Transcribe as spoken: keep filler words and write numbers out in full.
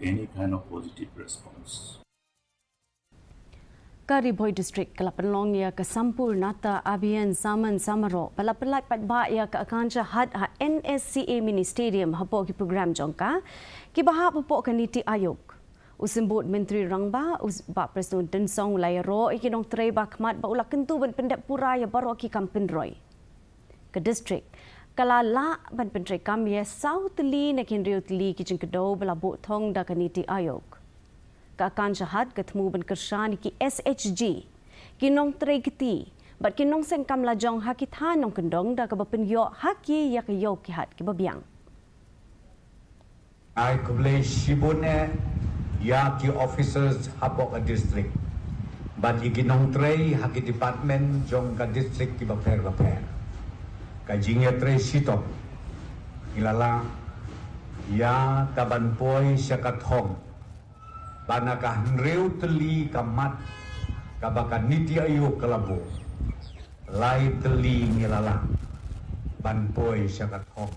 any kind of positive response. Ka Ri Bhoi District ka la pynlong ïa ka Sampoornata Abhiyan Samman Samaroh ba la pyllait paidbah ïa ka Akansha Haat ha N S C A Mini Stadium hapoh ki program jong ka kiba hap hapoh ka NITI Aayog. U Symbud Myntri Rangbah, u Bah Prestone Tynsong u la ïaroh ïa ki nongtrei ba khmat ba u la kyntu ban pyndep pura ïa baroh ki kam pynroi. Ka district ka la lah ban pyntreikam ïa saw tylli na ki hynriew tylli ki jingkdew ba la buh thong da ka NITI Aayog. Ka Akansha Haat ka thmu ban kyrshan ïa ki S H G, ki nongtrei kti bad ki nongseng kam lajong ha ki thaiñ nongkyndong da kaba pynïoh ha ki ïa ka ïew ki hat kiba biang. Ai khublei shibun eh ïa ki officers hapoh ka district bad ïa ki nongtrei ha ki department jong ka district kiba pher ba pher. Ka jingïatrei shitom ngi la lah ïa ka ban poi sha ka thong ba na ka hynriew tylli ka mat kaba ka NITI Aayog ka la buh, lai tylli ngi la lah ban poi sha ka thong.